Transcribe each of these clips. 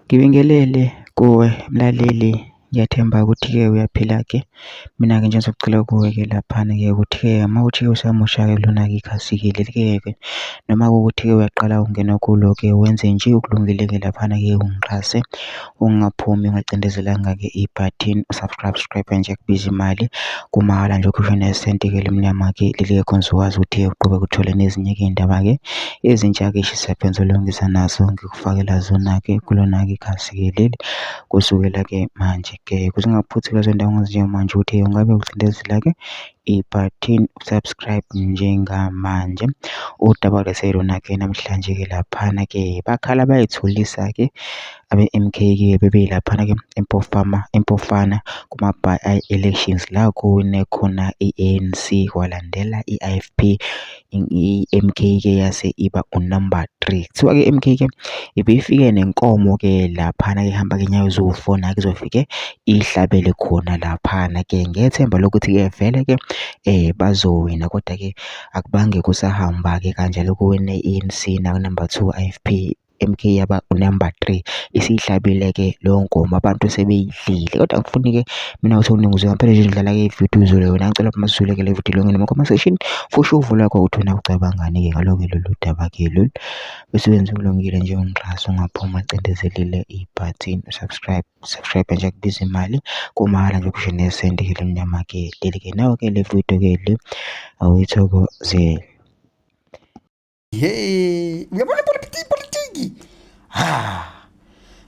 Ngibingelele kuwe mlaleli, ngiyathemba ukuthi-ke uyaphila-ke. Mina-ke nje ngizocela kuwe-ke laphana-ke ukuthi-ke uma kuwukuthi-ke usamusha-ke kulona-ke ikhasi-ke leli-ke noma kuwukuthi-ke uyaqala ukungena kulo-ke wenze nje okulungile-ke laphana-ke ungixhase, ungaphumi ungacindezelanga-ke ibhathini u-subscribe subscribe nje akubizi imali, kumahhala nje ukhishwe nesenti-ke elimnyama-ke leli-ke khona uzokwazi ukuthi-ke uqhubeke uthole nezinye-ke iy'ndaba-ke ezintsha-ke eshisa bhe ngizolungisa nazo ngikufakela zona-ke kulona-ke ikhasi-ke leli kusukela-ke manje-ke ukuze ungaphuthi lezo ndawo njengamanje ukuthi ungabe ucindezela-ke ibhathini subscribe njengamanje. Udaba lweselona-ke namhlanje-ke laphana-ke bakhala bayithulisa-ke abe-M_K-ke bebelaphana-ke eMpofama, eMpofana kuma-by-elections la kuwine khona i-A_N_C kwalandela i-I_F_P, i-M_K-ke yase iba unumber 3. Kuthiwa-ke i-M_K-ke ibifike nenkomo-ke laphana ihamba ngey'nyawo eziwu-four nayo izofike ihlabele khona laphana-ke ngethemba lokuthi-ke vele-ke bazowina kodwa-ke akubange kusahamba-ke kanjalo kuwine i-A_N_C naku-number 2 I_F_P. M_K yaba unumber 3 isiyihlabile-ke leyo ngoma abantu sebeyidlile kodwa angifuni-ke mina ukuthi okuningi uzwe ngaphela nje ngidlala-ke ividiyo uzwele wena ngicela uma sizwile-ke le vidiyo longene kuma-comment section futhi uvo lwakho ukuthi wena ucabangani-ke ngalo-ke lolu daba-ke lolu bese wenza okulungile nje ungixhase ungaphumi acindezelile ibhathini subscribe subscribe nje akubiza imali kumahhala nje kusho nesenti-ke lemnyama-ke leli-ke nawe-ke le vidiyo-ke le awuyithokozele. Hey, uyabona ipolitiki ipolitiki. Ha.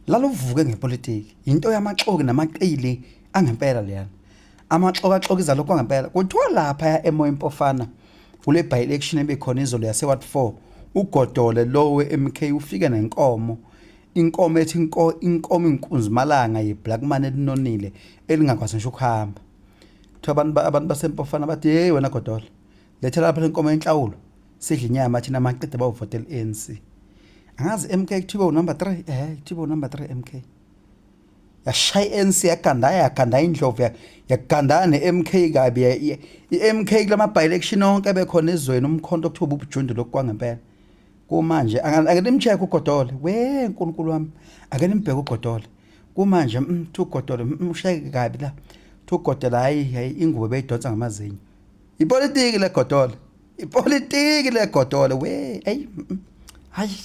Lalovuke ngepolitiki. Into yamaxoki namaqili angempela leyana. Amaxoki axokiza lokho ngempela. Kuthiwa lapha eMoya Mpofana kule by election ebikhona izolo yase Ward 4 uGodole lo weMK ufike nenkomo inkomo ethi inkomo inkunzimalanga ye-black man elinonile elingakwazi ngisho ukuhamba. Kuthiwa abantu abantu baseMpofana bathi hey wena Godole letha lapha lenkomo yenhlawulo sidla inyama thina maqede bawuvotela i-ANC angazi MK kuthiwa unumber 3 kuthiwa unumber 3 MK yashaya i-ANC yaganda yaganda indlovu yaganda ne-MK kabi i-MK kulama by election onke bekhona ezweni umkhonto kuthiwa ubujundu lokhu kwangempela kumanje ake nimcheck uGodole we nkulunkulu wami ake nimbheke uGodole kumanje kuthiwa uGodole ushayeke kabi la kuthiwa uGodole hayi hayi ingubo beyidonsa ngamazinyo ipolitiki legodole ipolitiki legodole we ey hayi.